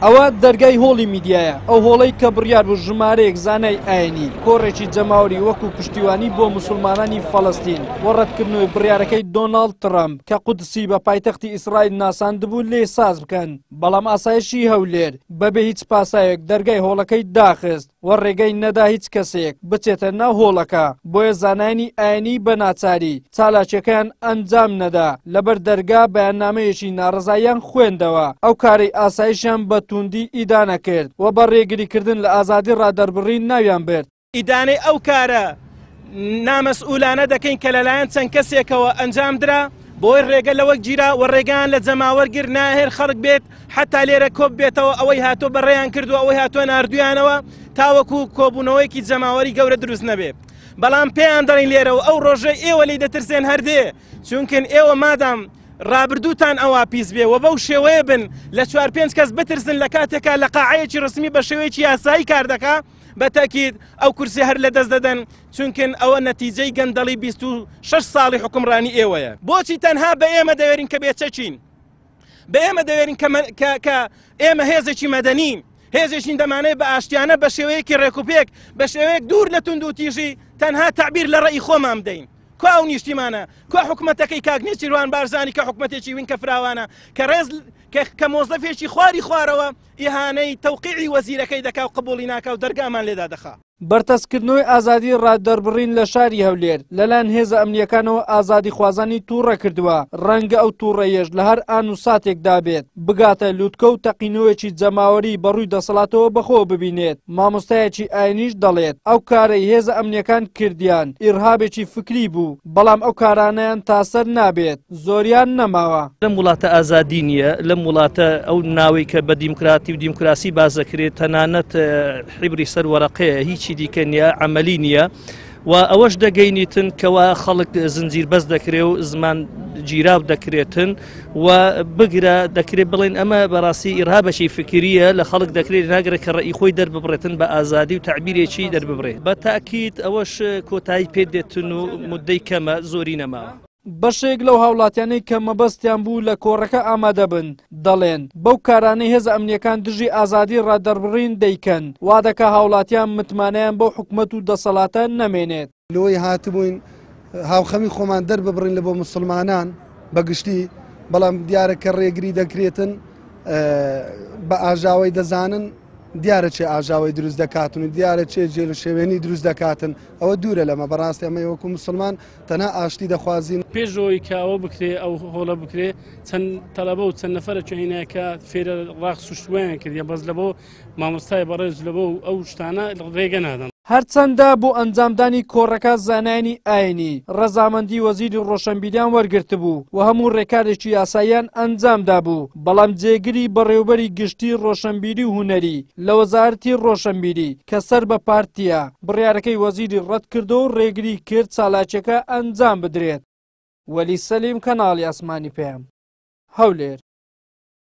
ئەوە دەرگای هۆڵی میدیایە، ئەو هۆڵەی کە بڕیار بوو ژمارەیەک زانای ئاینی کۆڕێکی جەماوەری وەکو پشتیوانی بۆ موسڵمانانی فەڵەستین و ڕەتکردنەوەی بڕیارەکەی دۆناڵد ترەمپ کە قودسی بە پایتەختی ئیسرائیل ناساندبوو لێ ساز بکەن، بەڵام ئاسایشی هەولێر بەبێ هیچ پاساوێک دەرگای هۆڵەکەی داخست. و ڕێگەی نەدا هیچ کەسێک بچێتە ناو هۆڵەکە، بۆیە زانایانی ئاینی بە ناچاری چالاکیەکەیان ئەنجام نەدا، لەبەر دەرگا بەیاننامەیەکی ناڕەزاییان خوێندەوە، ئەو کارەی ئاسایشیان بە تووندی ئیدانە کرد و بە ڕێگریکردن لە ئازادی ڕادەربڕین ناویان برد. ئیدانەی ئەو کارە نامەسئولانە دەکەین کە لەلایەن چەند کەسێکەوە ئەنجام درا، بۆی ڕێگە لەوە گیرا و ڕێگەیان لە جەماوەر گرت ناهێر خەڵک بێت حتا لێرە کۆب بێتەوە ئەوەی هاتۆ بەڕێیان کردو ئەوەی هاتۆ ناردویانەوە تاوەکو کۆبوونەوەیەکی جەماوەری گەورە دروست نەبێت بەڵام پێیان دەڵین لێرەوە ئەو ڕۆژەی ئێوە لی دەترسێن هەردێ چونکن ئێوە مادام ڕابردووتان ئەوە پیس بێ و بەو شێوەیە بن لە چوار پێنج کەس بترسن لە کاتێکا لە قاعەیەکی ڕسمی بە شێوەیەکی یاسایی کار دەکا بە تەکید ئەو کورسی هەر لە دەست دەدەن چونکن ئەوە نەتیجەی گەندەڵی 26 ساڵی حکومڕانی ئێوەیە بۆچی تەنها بە ئێمە دەوێرین کە بێچەکین بە ئێمە دەوێرین کە ئێمە هێزێکی مەدەنین هێزێکین دەمانەیە بە ئاشتیانە بە شێوەیەکی ڕێکوپێک بە شێوەیەک دوور لە توند و تیژی تەنها تعبیر لە ڕێی خۆمان بدەین کوا ئەو نیشتیمانە کوا حکومەتەکەی کاک نێچیروان بارزانی کە حکومەتێکی وین کە فراوانە کە ڕێز کە مۆزەفێکی خواری خوارەوە ئیهانەی تەوقیعی وەزیرەکەی دەکا و قبوڵی ناکا و دەرگامان لێدا دەخا. بەرتەسککردنەوەی ئازادی ڕادەربڕین لە شاری هەولێر لەلایەن هێزە ئەمنییەکانەوە ئازادیخوازانی تووڕە کردووە، ڕەنگە ئەو تووڕەییەش لە هەر ئان و ساتێکدا بێت بگاتە لوتکە و تەقینەوەیەکی جەماوەری بەڕووی دەسەڵاتەوە بەخۆوە ببینێت، مامۆستایەکی ئاینیش دەڵێت، ئەو کارەی هێزە ئەمنییەکان کردیان ئیرهابێکی فکری بوو، بەڵام ئەو کارانەیان تاسەر نابێت. زۆریان نەماوە. لەم وڵاتە ئازادی نییە، لەم وڵاتە ئەو ناوەی کە بە دیموکراتی و دیموکراسی باس دەکرێت تەنانەت حیبری سەر وەرەقەیە هیچی دیکە نییە عەمەلی نییە و ئەوەش دەگەینیتن کەوا خەڵک زنجیر بەس دەکرێ و زمان گیراو دەکرێتن و بگرە دەکرێت بڵێن ئەمە بەڕاستی ئیرهابەکی فکریە لە خەڵک دەکرێت ناگرێت کە ڕێی خۆی دەرببڕێتن بە ئازادی و تەعبیرێکی دەرببڕێت بە تاکید ئەوەش کۆتایی پێ دێتن و مدەی کەمە زۆری نەماوە. بەشێک لەو هاوڵاتیانەی کە مەبەستیان بوو لە کۆڕەکە ئامادەبن، دەڵێن، بەو کارانەی هێزە ئەمنییەکان دژی ئازادی ڕادەربڕین دەیکەن، وادەکا هاوڵاتیان متمانەیان بەو حکومەت و دەسەڵاتە نەمێنێت. لۆی هاتبووین هاوخەمی خۆمان دەرببڕین لە بۆ موسڵمانان بە گشتی، بەڵام دیارە کە ڕێگری دەکرێتن بە ئاژاوەی دەزانن، دیارە چێ ئاژاوەی دروست دەکاتن و دیارە چێ جێل و شێوێنی دروست دەکاتن، ئەوە دوورە لەمە بەڕاستی ئەمە وەکو موسڵمان تەنها ئاشتی دەخوازین. پێش ئەوەی کە ئەوە بکرێ ئەو هۆڵە بکرێ چەند تەلەبە و چەند نەفەرە چێنە کە فێرە ڕاق سوشتویان کردیە بەس لە بۆ مامۆستای بەڕێز لە بۆ ئەو شتانە ڕێگە نادەن. هەرچەندە بۆ ئەنجامدانی کۆڕەکە زانایانی ئاینی ڕەزامەندی وەزیری ڕۆشنبیریان وەرگرتبوو و هەموو ڕێکارێکی یاساییان ئەنجامدابوو، بەڵام جێگری بەڕێوبەری گشتی ڕۆشنبیری و هونەری لە وەزارەتی ڕۆشنبیری کە سەر بە پارتییە، بڕیارەکەی وەزیری ڕەتکردەوە و ڕێگری کرد چالاکیەکە ئەنجام بدرێت. وەلی سەلیم، کەناڵی ئاسمانی پەیام، هەولێر.